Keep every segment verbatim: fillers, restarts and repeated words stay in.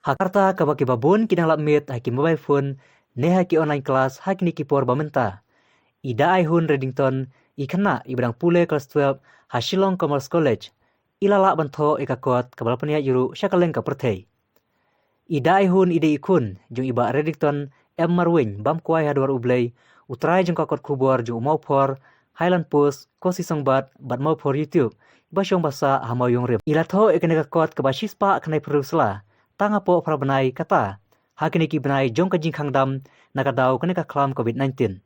Ha ka rta kaba kiba bun ki dang lap miet ha ki mobile phone ne ha ki online class ha kine ki por ba mynta, i Da Ai Hun Reddington, i khynnah iba dang pule klas twelve ha Shillong Commerce College, i la lah ban thoh ïa ka kot kaba la pynïaid ruh sha kylleng ka pyrthei. I Da Ai Hun i dei i khun jong i Bah Reddington M Marwein, bam kwai ha dwar U Blei, u trai jong ka kot khubor jong u Mawphor Highland Post, Khasi Sangbad bad Mawphor YouTube, ba shong ba sah ha Mawïong Rim. I la thoh ïa kane ka kot kaba shispah khyndai phew sla tang hapoh phra bnai kata ha kine ki bnai jong ka jingkhang dam na ka daw kane ka khlam Covid nineteen.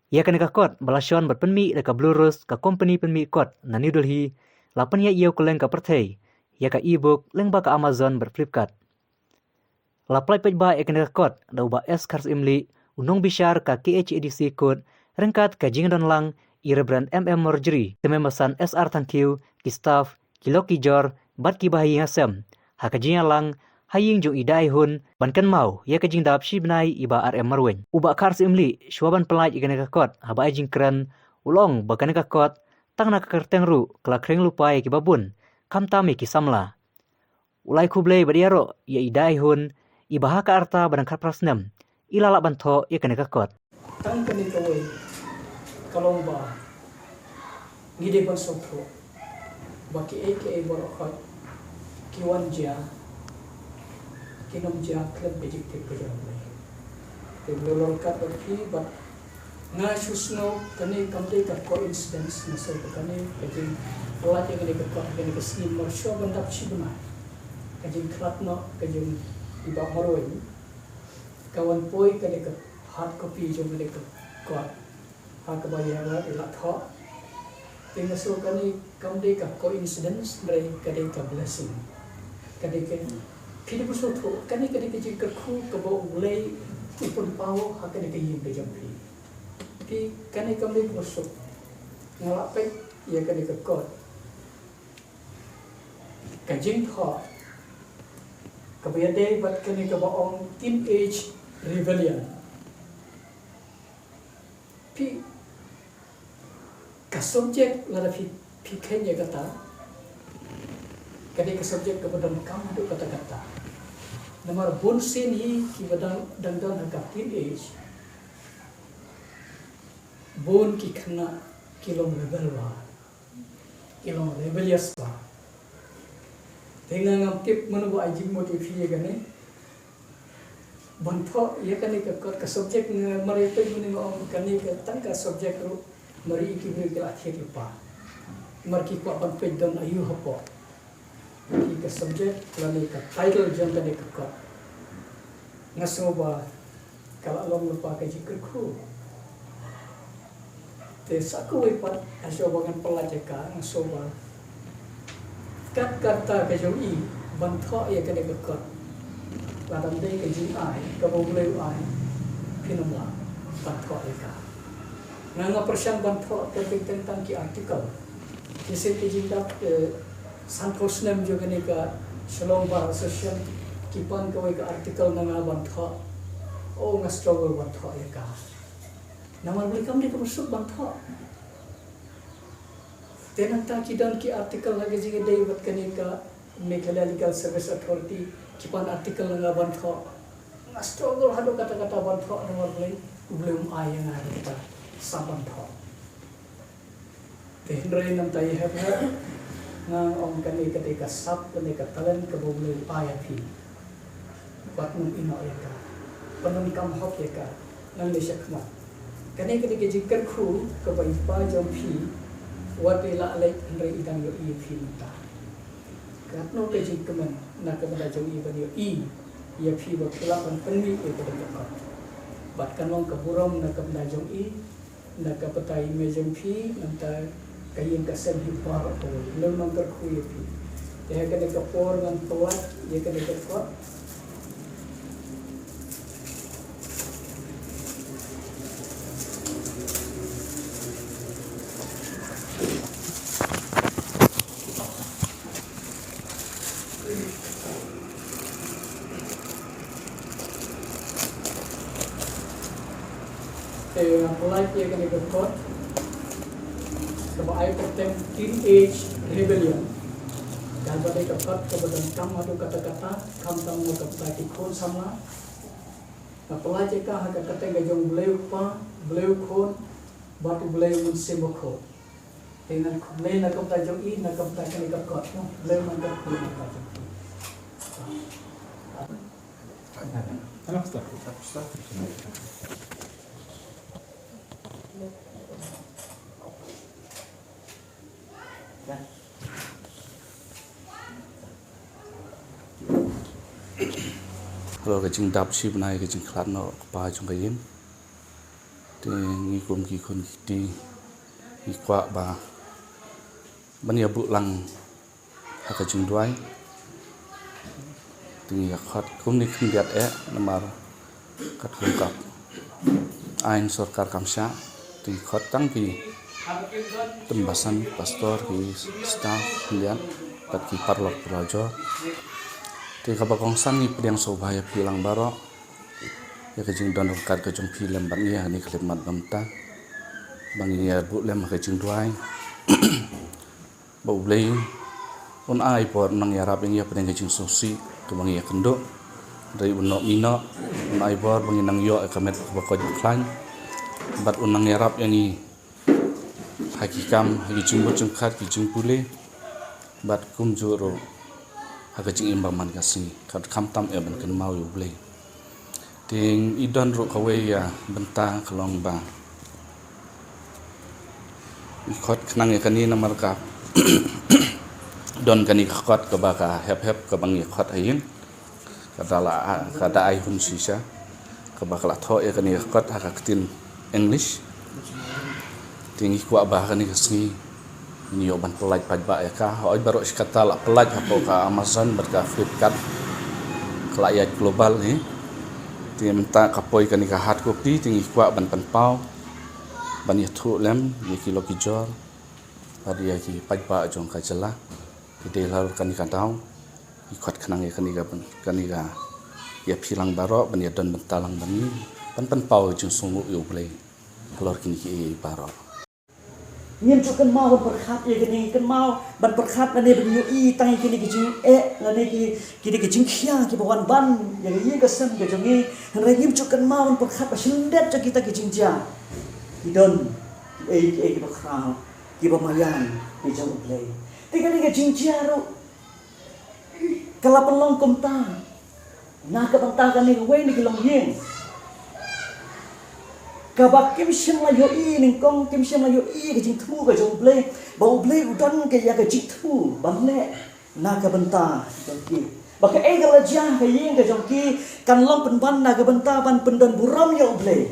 Ïa kane ka kot ba la shon bad pynmih da ka Blue Rose, ka kompani pynmih kot na New Delhi, la pynïaid ïa u kylleng ka pyrthei ïa ka e-book lyngba ka Amazon bad Flipkart. La pyllait paidbah ïa kane ka kot da u Bah S Kharsyiemlieh, u nongbishar ka K H A D C Court, ryngkat ka jingdon lang i Reverend M M Marjorie, te Member San S R Thangkhiew, ki staff, ki lok ki jor bad kiba ha ïing ha sem ha ka jingïalang ha ïing jong i Da Ai Hun ban kynmaw ïa ka jingdap shi bnai i Bah R M Marwein. U Bah Kharsyiemlieh, shuwa ban pyllait ïa kane ka kot, haba ai jingkren, u la ong ba kane ka kot tang na ka kyrteng ruh ka la khring lypa ïa kiba bun, khamtam ïa ki samla. U la ai khublei bad ïaroh ïa i Da Ai Hun, iba ha ka rta ba dang khatphra snem i la lah ban thoh ïa kane ka kot. Tang kane kawei ka long ba ngi dei ban sngewthuh ba kiei kiei baroh khoit ki wan jia, kin ym jia khlem ka jingtip ka jong U Blei. Te U Blei u la ryngkat bad phi, bad nga shu sngew kane kam dei ka coincidence, nga sngew ba kane ka jingpyllait ïa kane ka kot, kane ka sngi, mar shuwa ban dap shi bnai, ka jingkhlad noh ka jong i Bah Marwein, ka wan poi kane ka hard copy jong kane ka kot ha kaba ïa nga i la thoh. Te nga sngew kane kam dei ka coincidence, hynrei ka dei ka blessing. Ka dei ka, phi dei ba sngewthuh, kane ka dei ka jingkyrkhu kaba U Blei u pynpaw ha kane ka ïing ka jong phi. Phi, kane kam dei kaba suk. Nga la peit ïa kane ka kot, ka jingthoh kaba ïadei bad kane kaba ong teenage rebellion. Phi, ka subject lada phi, phi kheiñ ïa kata, ka dei ka subject kaba donkam haduh katta katta. Namar bun sien hi kiba dang, dang don ha ka teenage, bun ki khynnah ki long rebel bha, ki long rebellious bha. Te nga ngam tip mano ba ai jingmut ïa phi ïa kane ban thoh ïa kane ka kot, ka subject. Nga mar ïa peit mynne nga ong kane ka tang ka subject ruh mar ïa ki briew ki la thied lypa, mar ki kwah ban peit don aïu hapoh. Ki, ka subject lane ka title jong kane ka kot, nga sngew ba ka la long lypa ka jingkyrkhu. Te sa kawei pat, ha shuwa ba ngan pyllait ïa ka, nga sngew ba kat ka rta ka jong i ban thoh ïa kane ka kot, lada ym dei ka jingai kaba U Blei u ai, phin ym lah ban thoh ïa ka. Nga, nga pyrshang ban thoh teng teng tang ki article. Shisien ka jingdap, eh, sanphew snem jong kane ka Shillong Bar Association, ki pan kawei ka article na nga ban thoh. Oh, nga struggle ban thoh ïa ka. Namar balei, kam dei kaba suk ban thoh. Te nangta ki don ki article ha ka jingïadei bad kane ka Meghalaya Legal Service Authority, ki pan article na nga ban thoh. Nga struggle haduh katta katta ban thoh, namar balei, U Blei um ai ïa nga kata ka sap ban thoh. Te hynrei namar ïa hep hep, nga ong kane ka dei ka sap, kane ka talent kaba U Blei u ai ha phi. Wat nym ïehnoh ïa ka, wat nym kam hok ïa ka, ngan leit shakhmat. Kane ka dei ka jingkyrkhu kaba i pa jong phi wat i la leit, hynrei i dang ïohi ïa phi mynta. Katno ka jingkmen na ka bynta jong i ban ïohi ïa phi ba phi lah ban pynmih ïa kane ka kot. Bad kan long ka burom na ka bynta jong i, na ka bynta i mei jong phi, nangta ka ïing ka sem hi baroh kawei. Lem nang kyrkhu ïa phi. Te ha kane ka por ngan pyllait ïa kane ka kot. Te nga pyllait ïa kane ka kot kaba ai kyrteng Teenage Rebellion. Ka Bad ïa ka kot kaba donkam haduh katta katta, khamtam na ka bynta ki khun samla. Nga pynlait ïa ka ha ka kyrteng ka jong U Blei U Kpa, U Blei U Khun, bad U Blei U Mynsiem Bakhuid. Te ngan khublei na ka bynta jong i, na ka bynta kane ka kot, no? Khublei na ka bynta jong i. Halor ka jingdap shi bnai ka jingkhlad noh ka kpa jong ka ïing. Te ngi kum ki khun ki kti ngi kwah ba ban ïa buh lang ha ka jingduwai. Te ngi ïa khot kumne khyndiat eh namar katkum ka aiñ sorkar kam shah. Te ngi khot tang ki tymbasan, pastor, ki staff khyndiat bad ki paralok parajor. Te kaba kongsan ngi pdiang sngewbha ïa phi lang baroh ïa ka jingdon ryngkat ka jong phi lem bad ngi ha kane ka khyllipmat ba mynta ba ngin ïa buh lem ha ka jingduwai. Ba U Blei un ai bor, un nang ïarap ïa ngi hapdeng ka jingsngewsih kaba ngi ïa kynduh. Hynrei un nang ïa, un ai bor ba ngin nang ïoh ïa ka met kaba koit ba khlaiñ. Bad un nang ïarap ïa ngi ha ki kam, ha ki jingmut jingpyrkhat, ki jingpule. Bad kumjuh ruh ha ka jingim ba man ka sngi, khamtam eh ban kynmaw ïa U Blei. Te i don ruh kawei ïa bynta ka long ba i khot khnang ïa kane namar ka don kane ka kot kaba ka hep hep kaba ngi khot ha ïing. Ka da la, ka da ai hun shisha kaba ka la thoh ïa kane ka kot ha ka ktien English. Te ngi kwah ba ha kane ka sngi ngin ïoh ban pynlait paidbah ïa ka. Hooid baroh shi katta la pynlait hapoh ka Amazon bad ka Flipkart, ka la ïaid global hi. Te mynta ka poi kane ka hard copy te ngi kwah ban pynpaw, ban ïathuh lem ïa ki lok ki jor bad ïa ki paidbah jong ka jylla. Te dei halor kane ka daw i khot khnang ïa kane ka, kane ka ïa phi lang baroh ban ïa don bynta lang ban, ban pynpaw ka jingsngewnguh ïa U Blei halor kine kiei baroh. Ngim ju kynmaw ban pyrkhat ïa kine, kynmaw ban pyrkhat lane ban ïohi tang ïa kine ki jingeh lane ki, kine ki jingkhia kiba wan ban ïa ka ïing ka sem ka jong ngi. Hynrei ngim ju kynmaw ban pyrkhat ba shyndet jong kita ki jingjia ki don kiei kiei kiba khraw, kiba maïan ki jong U Blei. Te kane ka jingjia ruh ka la pynlong kumta na ka bynta kane kawei na ki longïing kaba kim shym la ïohi nyngkong, kim shym la ïohi ka jingthmu ka jong U Blei, ba U Blei u don ka ïa ka jingthmu ban leh na ka bynta jong ki. Ba kaei ka la jia ha ka ïing ka jong ki kan long pynban na ka bynta ban pyndon burom ïa U Blei.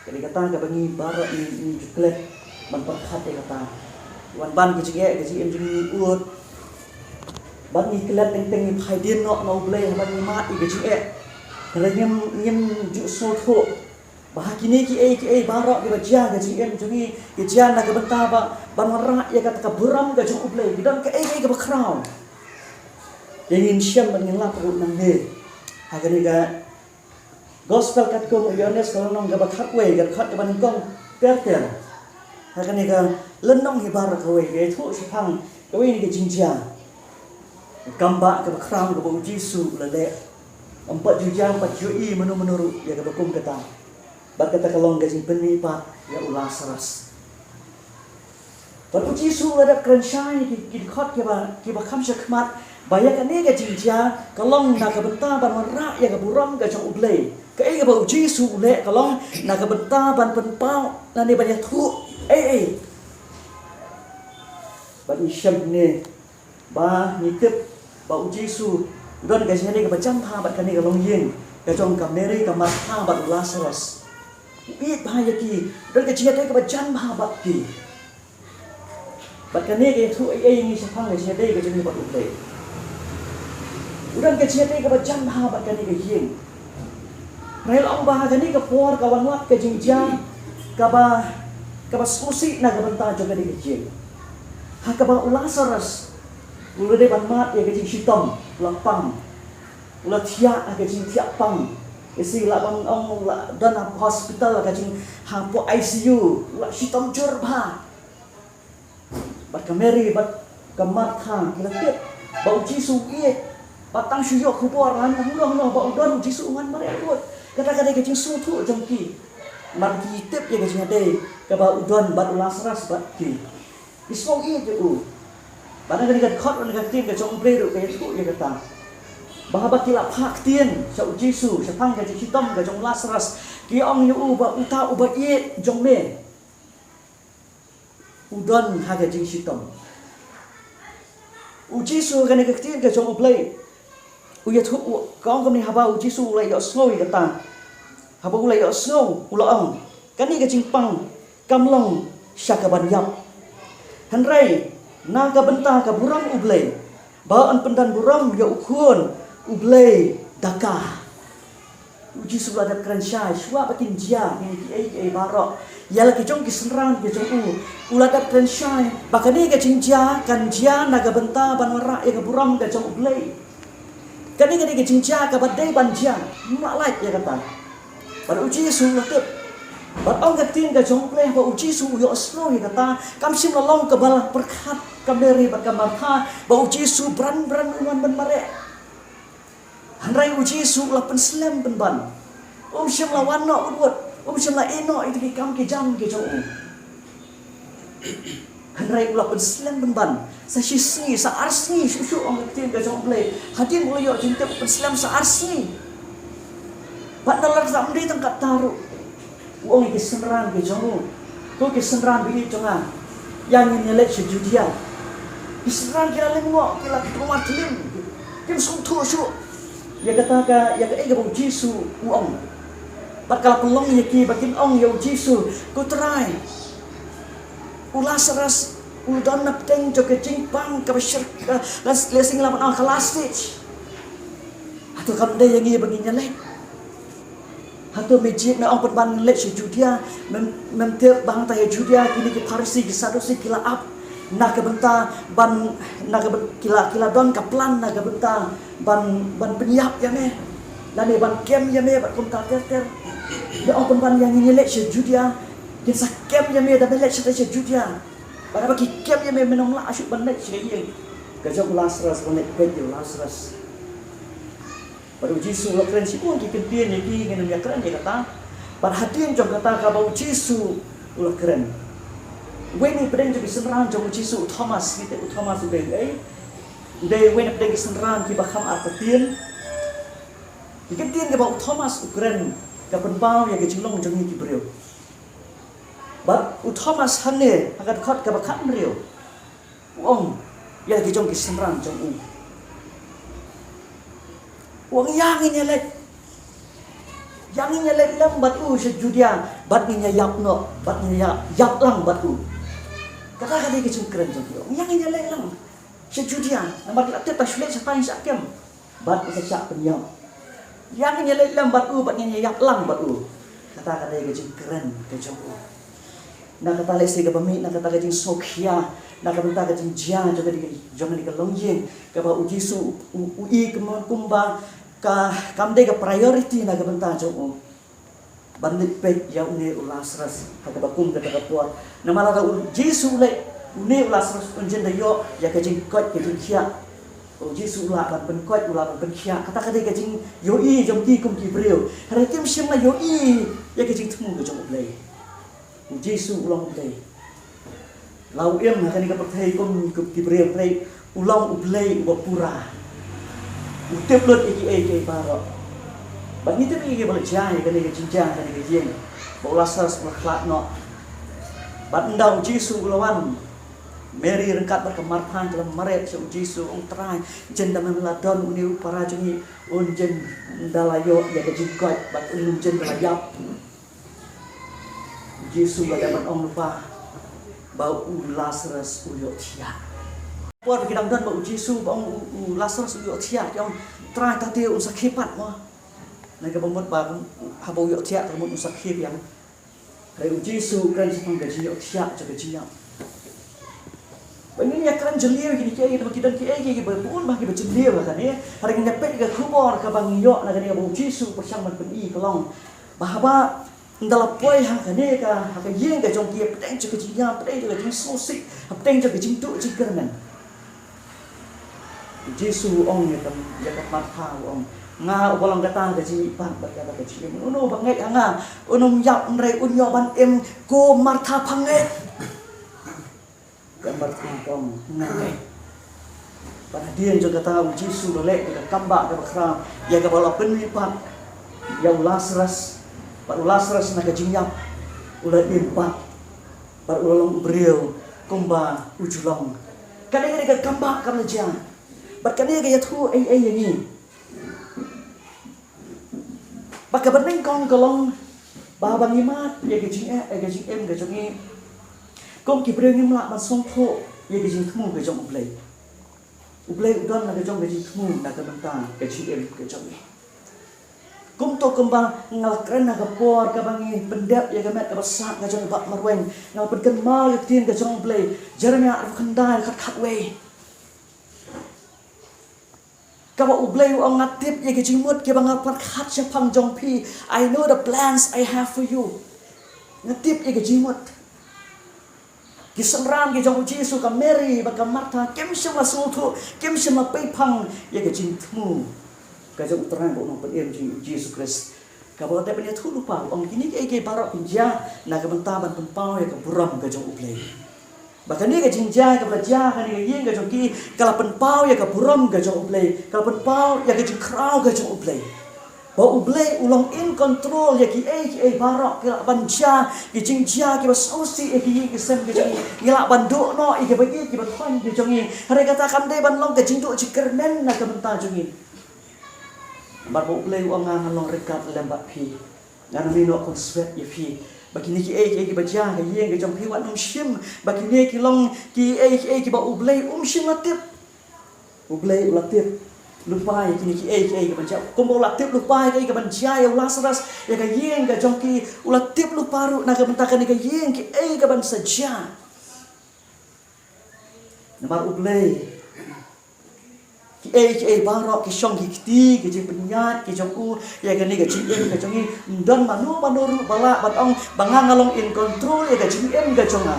Ka dei kata kaba ngi baroh ngi, ngi ju klet ban pyrkhat ïa kata. Wan ban ka jingeh, ka jingim jong ngi ud. Bad ngi klet teng teng ngi phai dien noh na U Blei haba ngi mad ïa ka jingeh. Hynrei ngim, ngim ju sngewthuh ba ha kine kiei kiei baroh kiba jia ka jingim jong ngi, ki jia na ka bynta ba ban wanrah ïa kata ka burom ka jong U Blei. Ki don kaei kaei kaba khraw. Te ngin shem bad ngin lap ruh nangne ha kane ka Gospel katkum u Ïoannis ka lynnong kaba khatwei, ka dkhot kaba nyngkong ter ter. Ha kane ka lynnong hi baroh kawei ka ïathuh shaphang kawei na ka jingjia, ka kam ba kaba khraw kaba u Jisu u la leh. Ym pat ju jia, ym pat ju ïohi mano mano ruh ïa kaba kum kata. Bad kata ka long ka jingpynmihpat ïa u Lasarus. Bad u Jisu u la dep kren shai ki, ki dkhot kiba, kiba kham shakhmat ba ïa kane ka jingjia ka long na ka bynta ban wanrah ïa ka burom ka jong U Blei. Kaei kaba u Jisu u leh ka long na ka bynta ban pynpaw lane ban ïathuh ei ei. Bad ngi shem ne ba ngi tip ba u Jisu u don ka jingïadei kaba jan bha bad kane ka longïing ka jong ka Mary, ka Martha bad u Lasarus. U ïeit bha ïa ki, u don ka jingïadei kaba jan bha bad ki. Bad kane ka ïathuh ei ei ïa ngi shaphang ka jingïadei ka jong ngi bad U Blei. U don ka jingïadei kaba jan bha bad kane ka ïing. Hynrei la ong ba ha kane ka por ka wan lap ka jingjia kaba, kaba sngewsih na ka bynta jong kane ka ïing. Ha kaba u Lasarus u la dei ban mad ïa ka jingshitom, u la pang. U la thiah ha ka jingthiah pang. Isi la ban ong u la don ha hospital ha ka jing, hapoh I C U, u la shitom jur bha. Bad ka Mary bad Ka Martha ki la tip ba u Jisu u ïeit, ba tang shu ïoh khubor hangno hangno ba u don, u Jisu u wan mareh bud. Kata ka dei ka jingsngewthuh jong ki. Mar ki tip ïa ka jingïadei kaba u don bad u Lasarus bad ki. Ki sngew ïeit ïa u. Bad na kane ka dkhot, na ka ktien ka jong U Blei ruh ka ïathuh ïa kata, ba haba ki la phah ktien sha u Jisu shaphang ka jingshitom ka jong u Lasarus, ki ong ïa u ba uta uba ïeit jong me u don ha ka jingshitom. U Jisu, kane ka ktien ka jong U Blei, u ïathuh, u, ka ong kumne, haba u Jisu u la ïohsngew ïa kata, haba u la ïohsngew, u la ong, kane ka jingpang kam long sha kaban ïap. Hynrei na ka bynta ka burom U Blei, ba yn pyndon burom ïa u Khun U Blei da ka. U Jisu u la dep kren shai shuwa ba kin jia ïa kiei kiei baroh ïa la ki jong ki synran ki jong u. U la dep kren shai ba kane ka jingjia kan jia na ka bynta ban wanrah ïa ka burom ka jong U Blei. Kane ka dei ka jingjia kaba dei ban jia. Ngim lah lait ïa kata. Bad u Jisu u la tip. Bad ong ka ktien ka jong U Blei ba u Jisu u ïohsngew ïa kata, kam shym la long kaba la pyrkhat ka Mary bad ka Martha ba u Jisu bran bran un wan ban mareh. Hynrei u Jisu u la pynslem pynban. Um shym la wan noh wut wut. Um shym la ïeh noh ïa ki kam ki jam ki jong u. Hynrei u la pynslem pynban. Sa shisngi, sa arsngi, shuh shuh ong ka ktien ka jong U Blei. Hadien u la ïoh jingtip, u pynslem sa arsngi. Bad na la ka sa ym dei tang katta ruh. U ong ïa ki synran ki jong u, ko ki synran ba ïeit jong nga, ïa ngin ïaleit sha Judia. Ki synran ki la lyngngoh, ki la kulmar klim, kim sngewthuh shuh ïa kata ka, ïa kaei kaba u Jisu u ong. Bad ka la pynlong ïa ki ba kin ong ïa u Jisu, ko Trai, u Lasarus u don na pdeng jong ka jingpang kaba shyrkhei, la, la shisha la ban ong ka last stage. Hato kam dei ïa ngi ba ngin ïaleit? Hato me jied me ong pynban ngin leit sha Judia? Mem, mem tip ba hangta ha Judia kine ki Pharisi ki Sadusi ki la ap na ka bynta ban, na ka byn, ki la, ki la don ka plan na ka bynta ban, ban pynïap ïa me, lane ban kem ïa me bad kumta ter ter. Me ong pynban ïa ngin ïaleit sha Judia, kin sa kem ïa me da me leit shatei sha Judia. Bad haba ki kem ïa me, men ym lah shuh ban leit sha ka ïing ka jong u Lasarus, ban leit peit ïa u Lasarus. Bad u Jisu u la kren shibun ki kyntien ïa ki, ngin ym ïakren ïa kata. Bad hadien jong kata kaba u Jisu u la kren, uwei na pdeng jong ki synran jong u Jisu, u Thomas, ngi tip u Thomas u dei uei? U dei uwei na pdeng ki synran kiba kham artatien. Ki kyntien kaba u Thomas u kren ka pynpaw ïa ka jinglong jong ngi ki briew. Bad u Thomas hangne ha ka dkhot kaba khathynriew u ong ïa la ki jong ki synran jong u, u ong, ïa ngin ïaleit, ïa ngin ïaleit lem bad u sha Judia, bad ngin ïaïap noh, bad ngin ïa, ïaïap lang bad u. Kata ka dei ka jingkren jong u, ïa ngin ïaleit lang sha Judia, namar ki la tip ba shu leit shatai sa kem bad sa shah pynïap. Ïa ngin ïaleit lem bad u bad ngin ïaïap lang bad u. Kata ka dei ka jingkren ka jong u. Na kata lehse kaba mih na kata ka jingsngewkhia, na ka bynta ka jingjia jong kane, jong kane ka longïing, kaba u Jisu u, u, u i kumba, kumba ka, kam dei ka priority na ka bynta jong u ban leit peit ïa une u Lasarus ha kaba kum kata ka por. Namar lada u Jisu u leit, une u Lasarus un jem da ïoh ïa ka jingkoit ka jingkhiah. U Jisu u lah ban pynkoit, u lah ban pynkhiah. Kata ka dei ka jingïohi jong ki kum ki briew. Hynrei kim shym la ïohi ïa ka jingthmu ka jong U Blei. U Jisu u long U Blei. La u im ha kane ka pyrthei kum, kum ki briew, hynrei u long U Blei uba pura. U tip lut ïa kiei kiei baroh. Bad ngi tip ïa kiba la jia ïa kane ka jingjia ha kane ka ïing, ba u Lasarus u la khlad noh. Bad ynda u Jisu u la wan, Mary ryngkat bad ka Martha ki la mareh sha u Jisu, ong, Trai, ynda me la don, une u para jong ngi un jem da la ïoh ïa ka jingkoit bad un jem da la ïap. U Jisu u la dep ban ong lypa ba u Lasarus u ïohthiah. Por ba ki dang don bad u Jisu ba ong u, u Lasarus u ïohthiah, ki ong, Trai, ta te un sa khie pat mo. Na kaba mut ba haba u ïohthiah ka mut un sa khie biang. Hynrei u Jisu u kren shaphang ka jingïohthiah jong ka jingïap. Ba ngin ïa kren jylliew ïa kine kiei, ba ki don kiei kiei kiba bun bha kiba jylliew ha kane. Hynrei ngin ïa peit ïa ka khubor kaba ngi ïoh na kane kaba u Jisu u pyrshang ban pyni ka long ba haba ynda la poi ha kane ka, ha ka ïing ka jong ki, hapdeng jong ka jingïap, hapdeng jong ka jingsngewsih, hapdeng jong ka jingduh jingkyrmen, Jisu u ong ïa ka, ïa ka Martha, u ong, nga uba long kata ka jingmihpat bad kata ka jingim. Uno ba ngeit ha nga, un ym ïap, hynrei un ïoh ban im. Ko Martha, pha ngeit? Ka Martha ka ong, nga ngeit. Bad hadien jong kata u Jisu u la leh ïa ka kambah kaba khraw, ïa kaba u la pynmihpat ïa u Lasarus. Bad u Lasarus na ka jingïap u la im pat, bad u la long u briew kumba u ju long. Kane ka dei ka kambah kaba la jia. Bad kane ka ïathuh ei ei ïa ngi? Ba kaba nyngkong ka long ba, ba ngi mad ïa ka jingeh, ïa ka jingim ka jong ngi, kum ki briew ngim lah ban sngewthuh ïa ka jingthmu ka jong U Blei. U Blei u don la ka jong ka jingthmu na ka bynta ka jingim ka jong ngi. Kumta kumba nga la kren ha ka por kaba ngi pyndep ïa ka met kaba sah ka jong i Bah Marwein, nga la pynkynmaw ïa ka ktien ka jong U Blei, Jeremiah arphew khyndai, khat khatwei. Kaba U Blei u ong, nga tip ïa ki jingmut kiba nga pyrkhat shaphang jong phi. I know the plans I have for you. Nga tip ïa ki jingmut. Ki synran ki jong U Jisu, ka Mary bad ka Martha, kim shym la sngewthuh, kim shym la peiphang ïa ki jingthmu ka jong U Trai bad U Nongpynim jong ngi U Jisu Khrist. Kaba la dep ban ïathuh lypa, u ong kine kiei kiei baroh kin jia na ka bynta ban pynpaw ïa ka burom ka jong U Blei. Ba kane ka jingjia kaba la jia ha kane ka ïing ka jong ki, ka la pynpaw ïa ka burom ka jong U Blei, ka la pynpaw ïa ka jingkhraw ka jong U Blei. Ba U Blei u long in control ïa kiei kiei baroh, ki lah ban jia ki jingjia kiba sngewsih ïa ki ïing ki sem ki jong ngi. Ngi lah ban duh noh ïa kiba ïeit kiba thoiñ ki jong ngi. Hynrei kata kam dei ban long ka jingduh jingkyrmen na ka bynta jong ngi. Namar ba U Blei u ong, nga ngan long ryngkat lem bad phi. Ngan ym ïehnoh khunswet ïa phi. Ba kine kiei kiei kiba jia ha ka ïing ka jong phi wat nym shim ba kine ki long kiei kiei kiba U Blei um shym la tip. U Blei u la tip lypa ïa kine kiei kiei kiba jia. Kumba u la tip lypa ïa kiei kiba jia ïa u Lasarus, ïa ka ïing ka jong ki, u la tip lypa ruh na ka bynta kane ka ïing kiei kiban sa jia. Namar U Blei, kiei kiei baroh ki shong ki kti ki jingpynïaid ki jong u ïa kane ka jingim ka jong ngi. Ym don mano mano ruh ba lah ban ong ba nga nga long in control ïa ka jingim ka jong nga.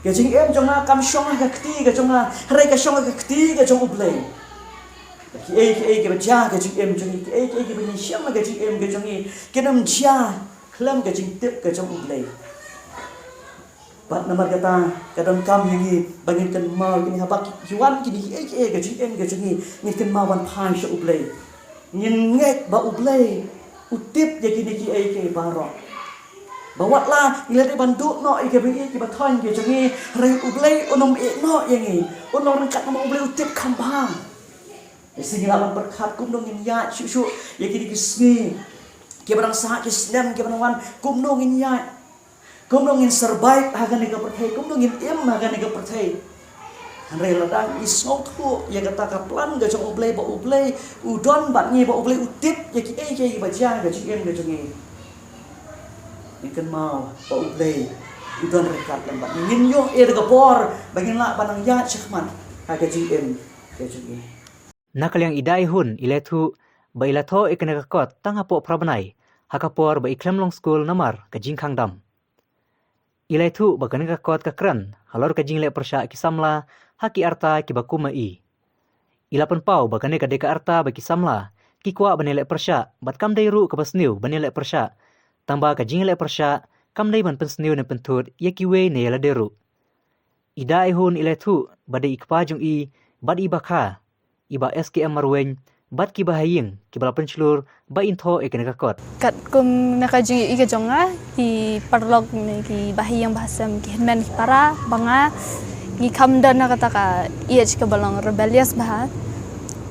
Ka jingim jong nga kam shong ha ka kti ka jong nga, hynrei ka shong ha ka kti ka jong U Blei. Kiei kiei kiba jia ha ka jingim jong ngi, kiei kiei kiba ngi shim ha ka jingim ka jong ngi, kin ym jia khlem ka jingtip ka jong U Blei. Bad namar kata, ka donkam ïa ngi ba ngin kynmaw ïa kine, haba ki wan kine kiei kiei ha ka jingim ka jong ngi, ngin kynmaw ban phai sha U Blei. Ngin ngeit ba U Blei u tip ïa kine kiei kiei baroh. Ba wat la ngi la dei ban duh noh ïa kiba ïeit kiba thoiñ ki jong ngi, hynrei U Blei un ym ïehnoh ïa ngi. Un long ryngkat namar U Blei u tip kham bha. Ngi sngew lah ban pyrkhat kumno ngin ïaid shuh shuh ïa kine ki sngi kiba dang sah, ki snem kiba dang wan, kumno ngin ïaid. Kumno ngin survive ha kane ka pyrthei, kumno ngin im ha kane ka pyrthei. Hynrei lada ngi sngewthuh ïa kata ka plan ka jong U Blei, ba U Blei u don bad ngi, ba U Blei u tip ïa kiei kiei kiba jia ha ka jingim ka jong ngi, ngin kynmaw ba U Blei u don ryngkat lem bad ngi. Ngin ïoh ïa ka bor ba ngin lah ban nang ïaid shakhmat ha ka jingim ka jong ngi. Na ka liang i Dai Hun i la ïathuh ba i la thoh ïa kane ka kot tang hapoh phra bnai, ha ka por ba i khlem long skul namar ka jingkhang dam. I la ïathuh ba kane ka kot ka kren halor ka jingleh pyrshah ki samla ha ki arta kiba kum ma i. I la pynpaw ba kane ka dei ka arta ba ki samla ki kwah ban ïaleh pyrshah bad kam dei ruh kaba sniew ban ïaleh pyrshah, tangba ka jingleh pyrshah kam dei ban pynsniew ne pynthut ïa kiwei ne ïa lade ruh. I Dai Hun i la ïathuh ba dei i kpa jong i bad i bakha, i Bah S K M Marwein, bad kiba ha ïing kiba la pynshlur ba in thoh ïa kane ka kot. Katkum na ka jingïohi ka jong nga, ki paralok ne ki bahaïing bahasem, ki hynmen ki para ba nga, ngi kham don na kata ka age kaba long rebellious bha.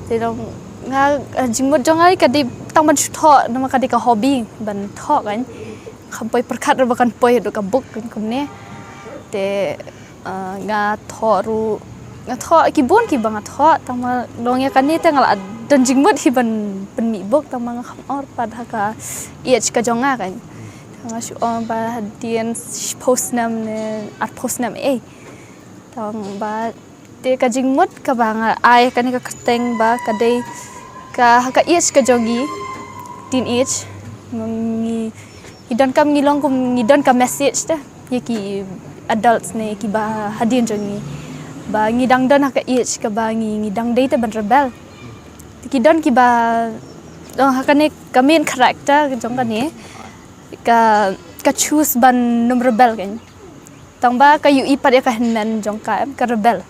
Te long nga, eh, jingmut jong nga ka dei tang ban shu thoh, namar ka dei ka hobby ban thoh kan. Kham poi pyrkhat ruh ba kan poi haduh ka buk kan kumne. Te Ah, nga thoh ruh, nga thoh ki bun kiba nga thoh, tangba long ïa kane te nga la don jingmut hi ban pynmih buk, tangba nga kham or pat ha ka age ka jong nga kan. Nga shu ong ba hadien shiphew snem ne arphew snem, eh. Tangba te ka jingmut kaba nga ai kane ka kyrteng ba ka dei ka, ha ka age ka jong ngi, teenage, ngi Ngi donkam, ngi long kum ngi don ka message te ïa ki adults ne kiba hadien jong ngi. Ba ngi dang don ha ka age kaba ngi, ngi dang dei te ban rebel. Te ki don kiba, oh, ha kane ka main character jong kane ka, ka choose ban nym rebel kan. Tang ba ka ïohi pat ïa ka hynmen jong ka, em, ka rebel.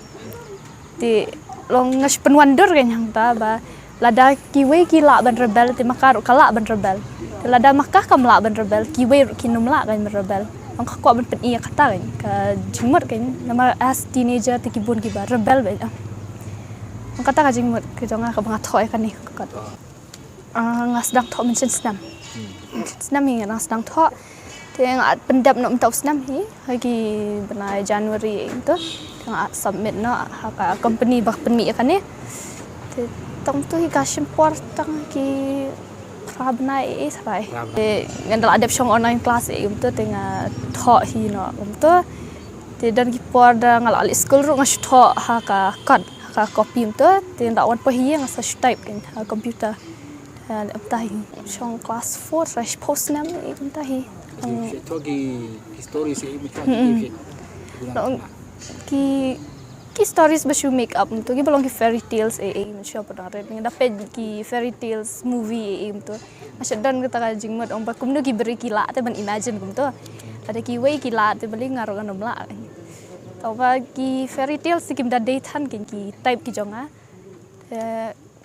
Te long nga shu pynwonder kan hangta ba lada kiwei ki lah ban rebel te ma ka ruh ka lah ban rebel. Te lada ma ka kam lah ban rebel, kiwei ruh kin nym lah kan ban rebel. Long ka kwah ban pyni ïa kata kan, ka jingmut kan, namar as teenager te ki bun kiba rebel bha. Long kata ka jingmut ka jong nga kaba nga thoh ïa kane ka kot. Ah, nga sdang thoh mynshem snem. Mynshem snem hi nga dang sdang thoh. Te nga at pyndep noh mynta u snem hi ha ki bnai January ïa ïing to. Te nga at submit noh ha ka company ba pynmih ïa kane. Te tang to hi ka shim por tang ki phra bnai ïa ïing srai. Phra bnai. Te nga da la dep shong online class ïa ïing to te nga thoh hi noh ïa ïing to. Te don ki por da nga la leit skul ruh nga shu thoh ha ka kot, ha ka copy ïa ïing to. Te nga da wan poi hi nga sa shu type kan ha computer. Em, tahi shong class four, sa shiphew snem, em, tahi. Ki, ki stories, em, ki, ki, ki, ki stories ba shu make up, em, to ki ba long ki fairy tales, em, em, shu pyndonkam, em, da peit ki fairy tales movie, em, to. Nga shu don kata ka jingmut, ong ba kumno ki briew ki lah te ban imagine kumto. Lada kiwei ki lah te balei nga ruh ngan nym lah. Tangba ki fairy tales te kim da dei than ki, ki type ki jong nga. Te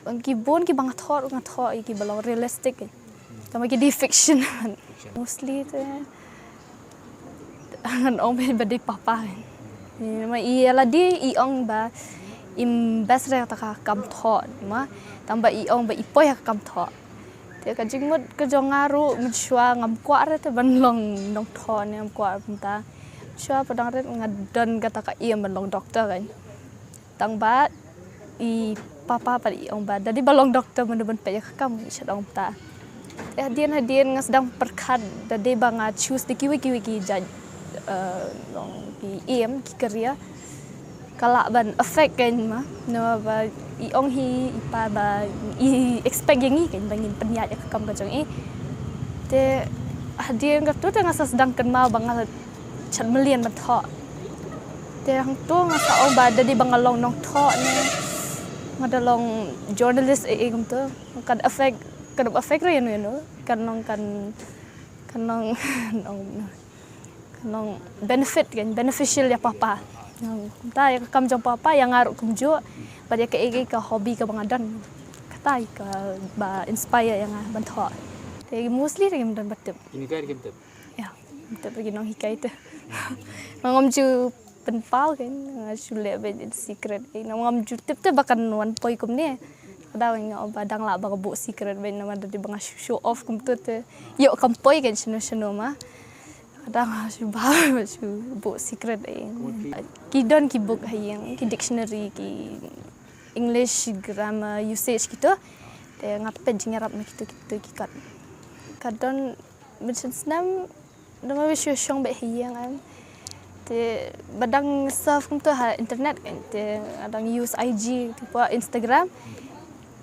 Bang ki bun kiba nga thoh, nga thoh ïa kiba long realistic. Tangba ki dei fiction. Mostly te ngan ong ba dei papa. Ïa, ma ïa lade i ong ba im best re ta ka kam thoh ma. Tangba i ong ba i poi ha ka kam thoh. Te ka jingmut ka jong nga ruh mynshuwa ngam kwah re te ban long nongthoh ne ngam kwah mynta. Mynshuwa padang re nga don kata ka aim ban long doctor kan. Tangba i papa pat i ong ba da dei ba long doctor mano ban peit ïa ka kam, i shu ong ta. Te hadien hadien nga sdang pyrkhat da dei ba nga choose da kiwei kiwei ki jait, eh, long ki aim ki career ka lah ban affect kein ma. Namar ba i ong hi i pa ba i expect ïa ngi kein ba ngin pynïaid ïa ka kam ka jong i. Te hadien katu te nga sa sdang kynmaw ba nga shait mlien ban thoh. Te hangtu nga sa ong ba da dei ba nga long nongthoh ne nga da long journalist ei ei kumtu. Kan affect, kan affect re ïano ïano. Kan long, kan, kan long, kan long benefit kan, beneficial ïa papa. Kumta ïa ka kam jong papa ïa nga ruh kumjuh. Bad ïa kaei kaei ka hobby kaba nga don. Kata kaba inspire ïa nga ban thoh. Te mostly te kim don ba tip. Ïa, tip ba ki nonghikai te. Nga ngam ju pynpaw kein, nga shu leh beit in secret kein. Nga ngam ju tip te ba kan wan poi kumne. Ka dei nga ong ba dang lah ba ka buh secret beit namar da dei ba nga shu show off kumtu te. Ïoh kam poi kein shano shano ma. Ka dei nga shu ba, ba shu buh secret kein. Ki don ki book ha ïing, ki dictionary, ki English grammar usage kito. Te nga peit jingïarap na kito, kito ki kot. Ka don mynshem snem, dang ma shu shong beit ha ïing em. Te ba dang surf kumtu ha internet kan, te dang use I G, te pa Instagram.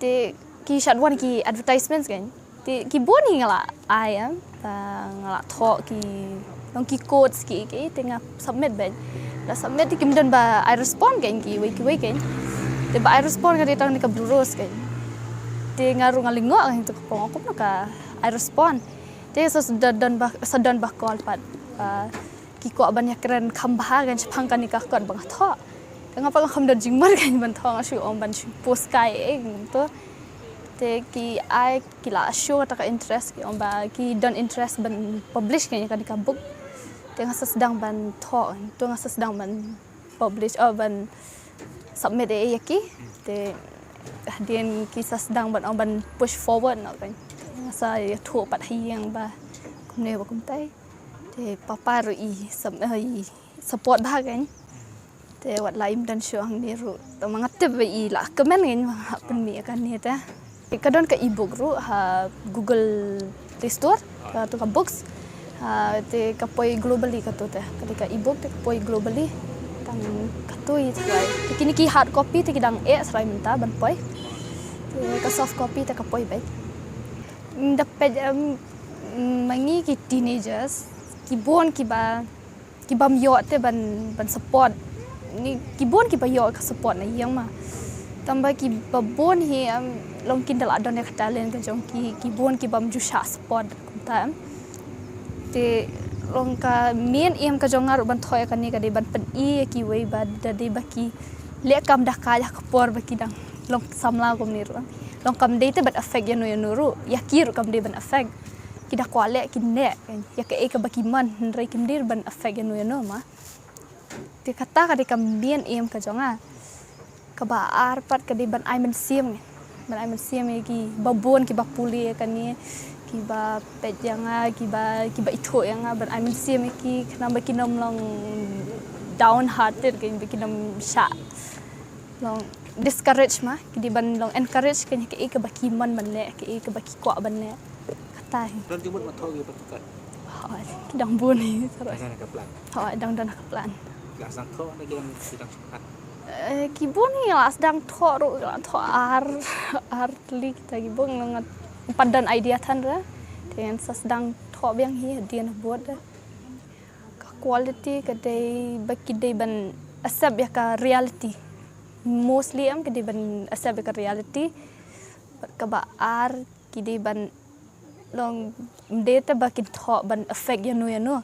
Te ki shait wan ki advertisements kan. Te ki bun hi nga la ai em, ba nga la thoh ki, long ki quotes ki, ki, te nga submit beit. La submit te kim don ba ai respond kan kiwei kiwei kan. Te ba ai respond ka dei tang na ka Blue Rose kan. Te nga ruh nga lyngngoh kan, te ka pong kumno ka ai respond. Te sa don, don ba, sa don ba call pat. Ba ki kwah ban ïakren kham bha kan shaphang kane ka kot ba nga thoh. Te nga pat nga kham don jingmut kan ban thoh, nga shu ong ban shu post kai ei kumtu. Te ki ai, ki la show kata ka interest, ki ong ba ki don interest ban publish kan ïa kane ka book. Te nga sa sdang ban thoh, te nga sa sdang ban publish, oh, ban submit ei ei ïa ki. Te hadien ki sa sdang ban ong ban push forward noh kan. Nga sa ïathuh pat ha ïing ba kumne ba kumtai. Te papa ruh i sum-, eh, i support bha kan. Te wat la im don shuh hangne ruh. Te ma nga tip ba i la comment kan, ma nga pynmih ïa kane te. Te ka don ka ebook ruh ha Google Play Store, katu ka books. Ha, te ka poi globally katu te. Ka dei ka ebook te ka poi globally. Tang katu i trai. Te kine ki hard copy te ki dang eh srai mynta ban poi. Te ka soft copy te ka poi beit. Da peit, em, ma ngi ki teenagers, ki bun kiba, ki bym ïoh te ban, ban support Ni ki bun kiba ïoh ka support na ïing ma. Tangba kiba bun hi, em, long kin da la don ïa ka talent ka jong ki, ki bun ki bym ju shah support kumta, em. Te long ka main aim ka jong nga ruh ban thoh ïa kane ka dei ban pyni ïa kiwei ba da dei ba ki leh kam da ka ïa ka por ba ki dang long samla kumne ruh. Long kam dei te ban affect ïa no ïa no ruh. Ïa ki ruh kam dei ban affect. Ki da kwah leh kin leh ïa kaei kaba ki mon, hynrei kim dei ban affect ïa no ïa no ma. Te kata ka dei ka main aim ka jong nga. Kaba ar pat ka dei ban ai mynsiem. Ban ai mynsiem ïa kiba bun kiba pule ïa kane, kiba peit ïa nga, kiba, kiba ithuh ïa nga, ban ai mynsiem ïa ki, khnang ba kin ym long downhearted, khnang ba kin ym shah long discourage ma, ki dei ban long encourage, kane kaei kaba ki mon ban leh, kaei kaba ki kwah ban leh. Kata hi. Don jingmut ban thoh ïa ki pakat. Hooid, ki dang bun hi, sarok. Dang don ka plan. Hooid, dang don ka plan. Ki la sdang thoh, na ki dang, ki dang sngewthuh. Eh, ki bun hi la sdang thoh ruh, la thoh ar, ar tylli kita ki bun, nga pat don idea than re. Te ngan sa sdang thoh biang hi hadien habud. Ka quality ka dei ba ki dei ban accept ïa ka reality. Mostly em ki dei ban accept ïa ka reality. Bad kaba ar ki dei ban long, ym dei te ba kin thoh ban affect ïa no ïa no.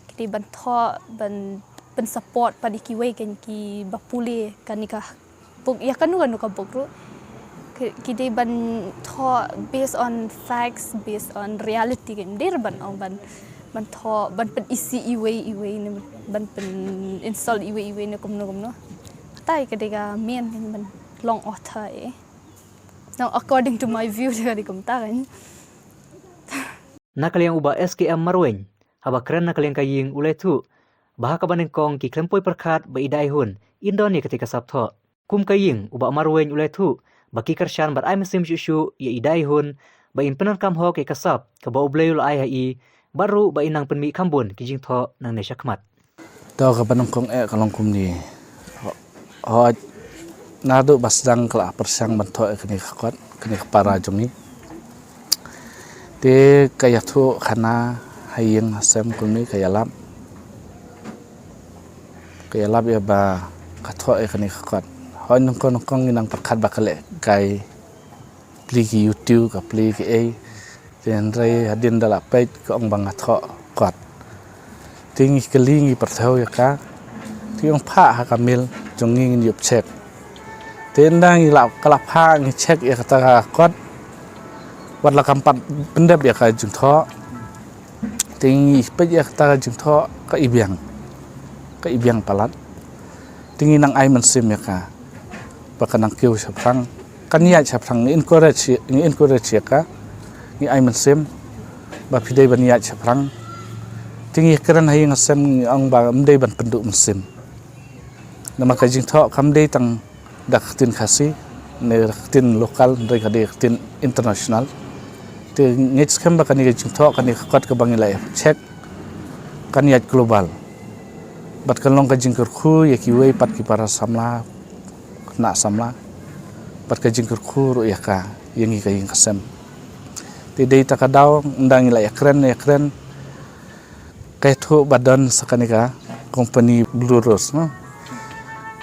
Ki dei ban thoh ban, ban support pat ïa kiwei kein kiba pule kane ka buk, ïa kano kano ka buk ruh. Ki, ki dei ban thoh based on facts, based on reality, kein ym dei ban ong ban, ban thoh ban pyn-isih iwei iwei ne ban pyn-insult iwei iwei ne kumno kumno. Kata ka dei ka main kein ban long author eh. Now, according to my view, ka dei kumta kein. Na ka liang u Bah S K M Marwein, haba kren na ka liang ka ïing u la ïathuh ba ha kaba nyngkong ki khlem poi pyrkhat ba i Daihun in don ïa katei ka sap thoh. Kum ka ïing u Bah Marwein u la ïathuh ba ki kyrshan ban ai mynsiem shuh shuh ïa i Daihun ba in pyndonkam hok ïa ka sap kaba U Blei u la ai ha i, bad ruh ba in nang pynmih kham bun ki jingthoh nangne shakhmat. To, kaba nyngkong eh ka long kumne. Ho-, hooid, naduh ba sdang ka la pyrshang ban thoh ïa kane ka kot, kane ka para jong ngi. Te ka ïathuh khana ha ïing ha sem kumne ka ïalap. Ka ïalap ïa ba ka thoh ïa kane ka kot. Hooid, nyngkong nyngkong ngi nang pyrkhat ba ka leh kai, plie ki YouTube, ka plie ki ei. Te hynrei hadien da la peit ka ong ba nga thoh kot. Te ngi kylli, ngi pyrthew ïa ka. Te ong phah ha ka mail jong ngi, ngin ïoh check. Te ynda ngi la, ka la phah, ngi check ïa kata ka kot. Wat la kam pat pyndep ïa ka jingthoh. Te ngi peit ïa kata ka jingthoh ka i biang. Ka i biang palat. Te ngi nang ai mynsiem ïa ka ba ka nang kiew shaphrang. Kan ïaid shaphrang, ngi encourage, ngi encourage ïa ka. Ngi ai mynsiem ba phi dei ban ïaid shaphrang. Te ngi kren ha ïing ha sem, ngi ong ba ym dei ban pynduh mynsiem. Namar ka jingthoh kam dei tang da ka ktien Khasi ne da ka ktien local, hynrei ka dei ka ktien international. Te ngi skhem ba kane ka jingthoh, kane ka kot kaba ngi la check, kan ïaid global. Bad kan long ka jingkyrkhu ïa kiwei pat ki para samla, khynnah samla. Bad ka jingkyrkhu ruh ïa ka, ïa ngi ka ïing ka sem. Te dei ta ka daw, ynda ngi la ïakren, ïakren, ka ïathuh ba don sa kane ka company Blue Rose, no?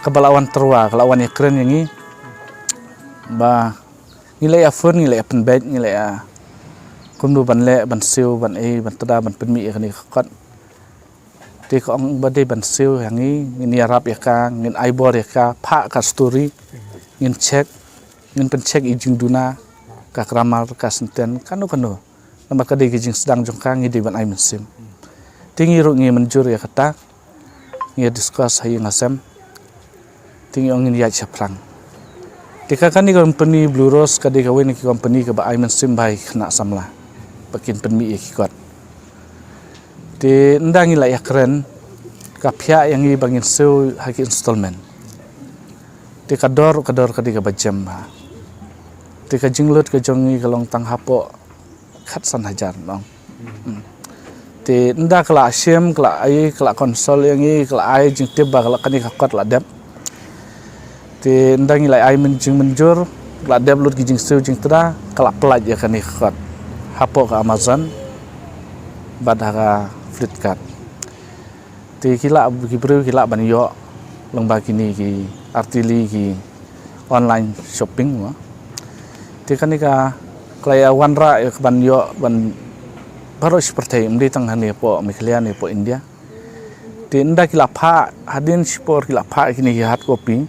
Kaba la wan tyrwa, ka la wan ïakren ïa ngi. Ba ngi la ïa phone, ngi la ïa pynbeit, ngi la ïa kumno ban leh, ban siew, ban ei, ban tda, ban pynmih ïa kane ka kot. Te ka ong ba dei ban siew ha ngi, ngin ïarap ïa ka, ngin ai bor ïa ka, phah ka story, ngin check, ngin pyncheck i jingduna, ka grammar, ka sentence, kano kano. Namar ka dei ka jingsdang jong ka, ngi dei ban ai mynsiem. Te ngi ruh ngi mynjur ïa kata, ngi discuss ha ïing ha sem. Te ngi ong ngin ïaid shaphrang. Te ka kane ka company Blue Rose ka dei kawei na ki company kaba ai mynsiem bha ïa ki khynnah samla ba kin pynmih ïa ki kot. Te ynda ngi la ïakren, ka phiah ïa ngi ba ngin siew ha ki installment. Te ka dor, ka dor ka dei kaba jem bha. Te ka jinglut ka jong ngi ka long tang hapoh khatsan hajar, no. Hmm. Te ynda ka la shim, ka la ai, ka la consult ïa ngi, ka la ai jingtip ba ka la, kane ka kot la dep. Te ynda ngi la ai myn-, jingmynjur, ka la dep lut ki jingsiew jingtda, ka la pyllait ïa kane ka kot hapoh ka Amazon bad ha ka Flipkart. Te ki lah, ki briew ki lah ban ïoh Lyngba kine ki artylli ki online shopping mo. Te kane ka, ka la ïa wanrah ïa ka ban ïoh ban baroh shi pyrthei, ym dei tang hangne hapoh Meghalaya ne hapoh India. Te ynda ki la phah, hadien shipor ki la phah kine ki hard copy.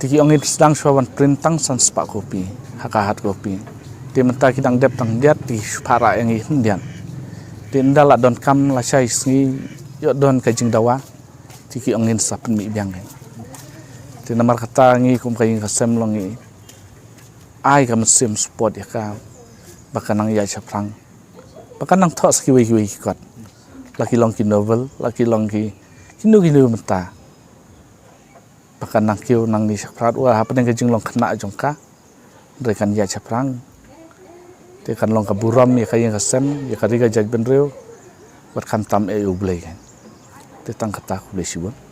Te ki ong ngin sdang shuwa ban print tang san spah copy ha ka hard copy. Te mynta ki dang dep tang khyndiat, te ki shu phah rah ïa ngi khyndiat. Te ynda la donkam lashai sngi, ïoh don ka jingdawa, te ki ong ngin sa pynmih biang. Te namar kata ngi kum ka ïing ka sem long ngi ai ka mynsiem support ïa ka, ba kan nang ïaid shaphrang, ba kan nang thoh sa kiwei kiwei ki kot, la ki long ki novel, la ki long ki kino kino mynta, ba kan nang kiew nangne shakhmat, wat hapdeng ka jinglong khynnah jong ka, hynrei kan ïaid shaphrang. Te kan long ka burom ïa ka ïing ka sem, ïa ka ri ka jaitbynriew, bad khamtam ïa U Blei. Te tang kata, khublei shibun.